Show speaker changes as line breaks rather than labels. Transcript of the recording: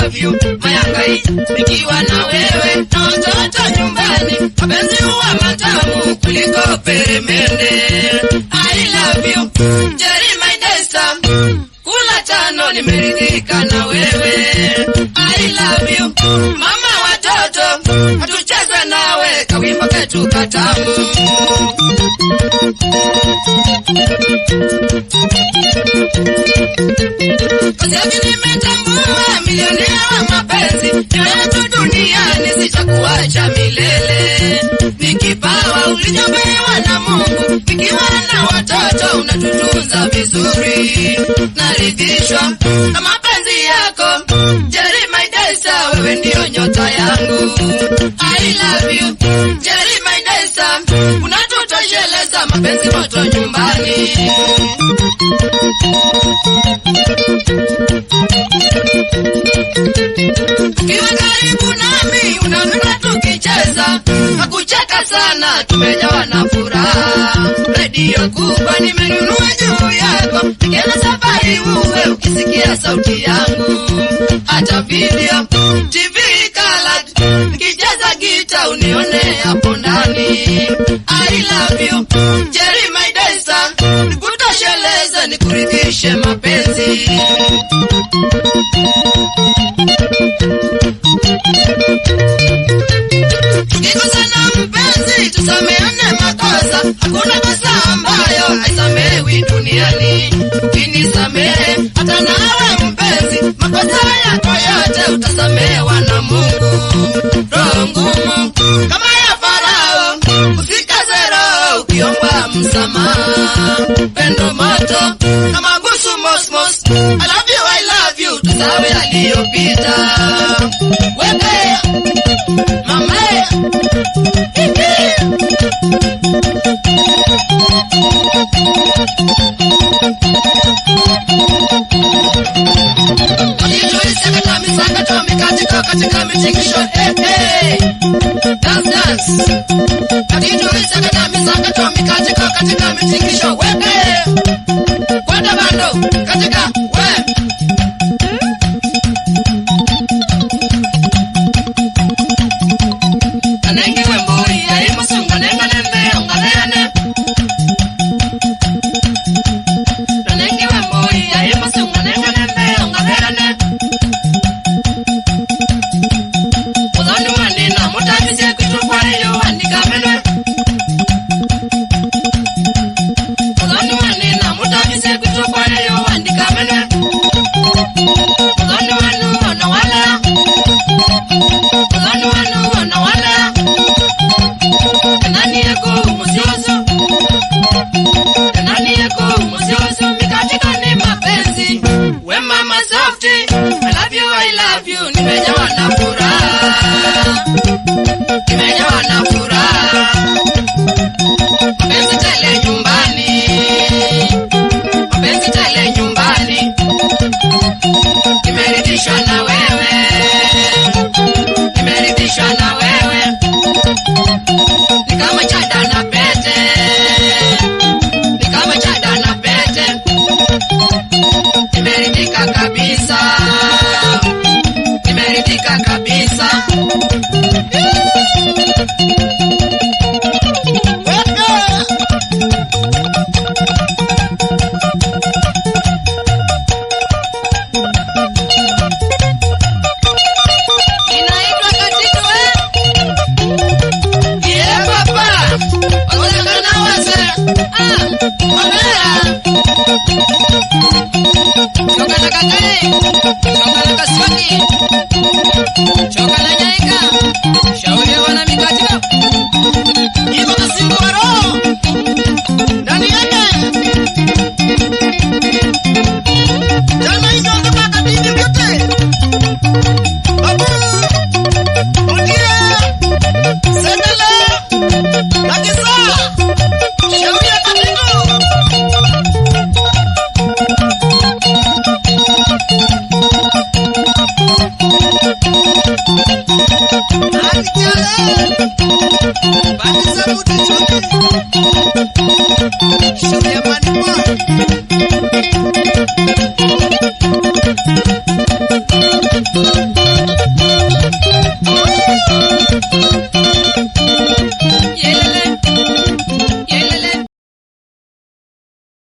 love you mayangai, nikiwa na wewe na watoto nyumbani, mapenzi huwa matamu kuliko peremende. I love you Jerry my Desta, kula tano nimeridhika na wewe. I love you mama watoto, hatucheze nawe kawimbo ketu katamu. Kazi nimetambua milionea wa mapenzi, ni tu duniani, sitakuacha milele. Ni kipawa ulichopewa na Mungu, nikiwa na watoto unatutunza vizuri, naridhishwa na mapenzi yako. Jerry my Desta, wewe ndio nyota yangu. I love you Jerry my Desta, unatutosheleza mapenzi moto nyumbani. Ukiwa karibu nami unanuna tukicheza na kucheka sana, tumejawa na furaha. Redio kubwa nimenunua juu yako, nikienda safari uwe ukisikia sauti yangu, hata video TV colored, nikicheza gita unione hapo ndani. I love you Jerry my Desta, nikutosheleze nikuridhishe mapenzi. Tukikosana mpenzi, tusameane makosa. Hakuna kosa ambayo haisamewi duniani. Ukinisamehe hata nawe mpenzi, makosa yako yote utasamehewa na Mungu. Roho ngumu kama ya Farao, usikaze roho ukiomba msamaha. Pendo moto kama busu mosmos, I love you, I love you, tusawe yaliyopita. Weke mama. Katika mitingisho, hey, hey. Dance, dance. Katika mitingisho, weke. Kwenda bando, katika, we. Anengiwe mbui, aimusunga, nenga nembe, onganeane. Anengiwe mbui, aimusunga, nenga nembe, onganeane. Muthoni mwanina, mutabisie kwitu kwayo, andika menwe. Muthoni mwanina, mutabisie kwitu kwayo, andika menwe. Muthoni wanu, ono wala. Muthoni wanu, ono wala. Nani yako muziozo? Nani yako muziozo? Mikatika ni mapenzi. We mama softy, I love you, I love you. Nimejawa na furaha. Nimejawa na furaha. Mapenzi tele nyumbani. Mapenzi tele nyumbani. Nimeridhishwa na wewe. Nimeridhishwa na wewe. Ni kama chada na pete. Ni kama chada na pete. Nimeridhika kabisa. Nimeridhika kabisa. Inaitwa Katitu eh? Yeah, papa. Wakolekana wase. Ah, wabea. Choka na kakae. Choka na kaswaki. Choka na nyaika. Shauri ya wana mikatika.
Iko kasimbo wa roho ndani yake. Jana hizo ndoka katindi vyote. Babu, Mutire, Sendele, Nakisa, Shauri ya Katindu. Shauri ya Manipo.